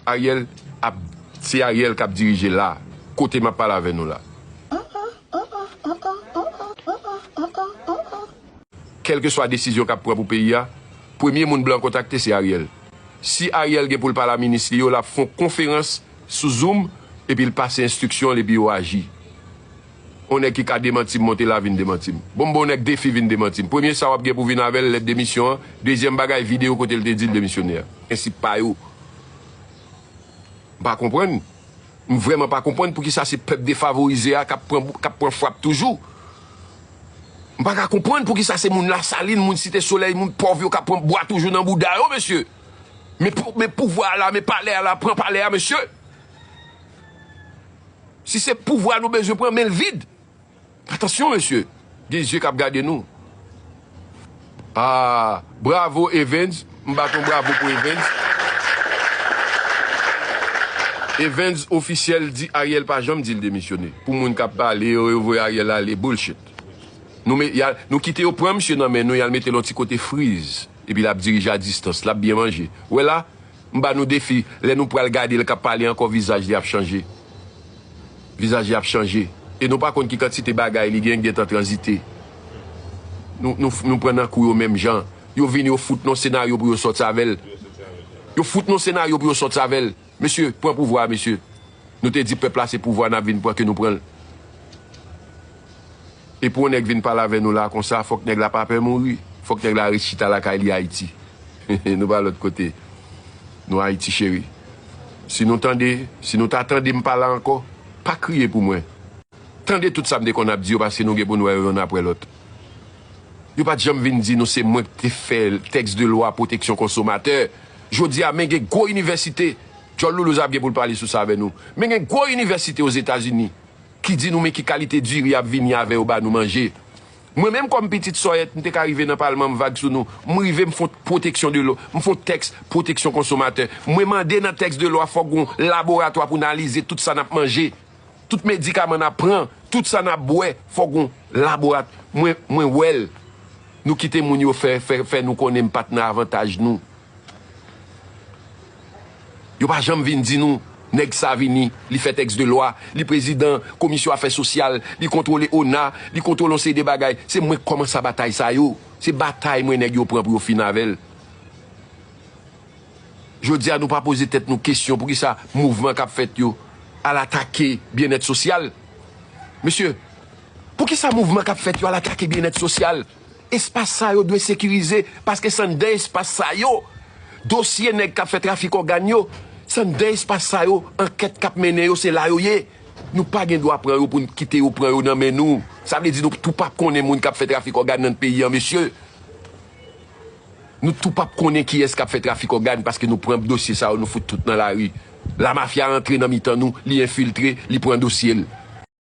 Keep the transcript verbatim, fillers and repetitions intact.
Ariel ap, se Ariel k ap dirije la, kote m ap pale avè nou la. Kèlkeswa desizyon k ap pran pou peyi a, premye moun blan kontakte se Ariel. Si Ariel gen pou l pale a minis li yo, l ap fè yon konferans sou Zoom, epi l pase enstriksyon l, epi yo aji. On nèg ki ka demanti m, monte la vin demanti m. Bon, m ba on nèg defi vin demanti m. Premye sa w ap gen pou vin avè l, lèt demisyon an. Dezyèm bagay, videyo kote l te di l demisyone a. Prensip pa yo. M pa konprann. M vrèman pa konprann poukisa se pèp defavorize a k ap pran, k ap pran frap toujou. M pa ka konprann poukisa se moun Lasalin, moun Site Solèy, moun pòv yo k ap pran bwa toujou nan bouda yo, mesye. Men pou, men pouvwa a la, men palè a la, pran palè a, mesye. Si se pouvwa nou bezwen pran, men l vid. Atansyon, mesye. Gen zye k ap gade nou. Ah, bravo, Evens. M bat yon bravo pou Evens. Evens ofisyèl di Ariel pa janm di l demisyone. Pou moun k ap pale yo, yo voye Ariel ale. Bullshit. Nou, me, y a, nou kite yo pran misye nan men nou, y al mete l yon ti kote friz. Epi l ap dirije a distans, l ap byen manje. Ou wè la, m ba nou defi, lè nou pral gade l k ap pale ankò, vizaj li ap chanje. Vizaj li ap chanje. E nou pa konn ki kantite bagay li gen, gentan tranzite. Nou, nou, nou pran nan kou yo menm jan. Yo vini, yo fout nou senaryo pou yo sòti avè l. Yo fout nou senaryo pou yo sòti avè l. Mesye, pran pouvwa a, mesye. Nou te di pèp la se pouvwa n ap vin pran, ke nou pran l. E pou yon nèg vin pale avè nou la konsa, fòk nèg la pa pè mouri. Fòk nèg la ret chita lakay li Ayiti. Nou pa lòt kote. Nou Ayiti cheri. Si nou tande, si nou ta tande m pale ankò, pa kriye pou mwen. Tande tout sa m te konn ap di yo, paske nou gen pou n wè yo yonn apre lòt. Yo pa t janm vin di nou se mwen ki te fè tèks de lwa pwoteksyon konsomatè. Jodi a, men gen gwo inivèsite, Djòl Loulouz ap gen pou l pale sou sa avè nou. Men gen gwo inivèsite Ozetazini ki di nou men ki kalite diri y ap vini avè yo ba nou manje. Mwen menm kòm pitit Sòyèt, m te ka rive nan palman, m vag sou nou. M rive, m fè yon pwoteksyon de lwa, m fè yon tèks pwoteksyon konsomatè. Mwen mande nan tèks de lwa, fòk gen yon laboratwa pou n analize tout sa n ap manje. Tout medikaman n ap pran, tout sa n ap bwè, fòk gon laborat-, mwen, mwen wè l. Nou kite moun yo fè, fè, fè nou konnen m pa t nan avantaj nou. Yo pa janm vin di nou, nèg sa vini, li fè tèks de lwa, li prezidan komisyon afè sosyal, li kontwole ona, li kontwole yon seri de bagay. Se mwen k kòmanse batay sa yo. Se batay mwen nèg yo pran pou yo fin avè l. Jodi a, nou pa poze tèt nou kesyon poukisa mouvman k ap fèt yo al atake byennèt sosyal. Mesye, poukisa mouvman k ap fèt yo al atake byennèt sosyal? Espas sa yo dwe sekirize, paske se anndan espas sa yo, dosye nèg k ap fè trafik ògàn yo, se anndan espas sa yo, ankèt k ap mennen yo, se la yo ye. Nou pa gen dwa pran yo pou n kite yo pran yo nan men nou. Sa vle di nou tou p ap konnen moun k ap fè trafik ògàn nan peyi an, mesye. Nou tou p ap konnen kiyès k ap fè trafik ògàn paske nou pran dosye sa yo, nou fout tout nan lari. Lamafya rantre nan mitan nou, li enfiltre, li pran dosye l.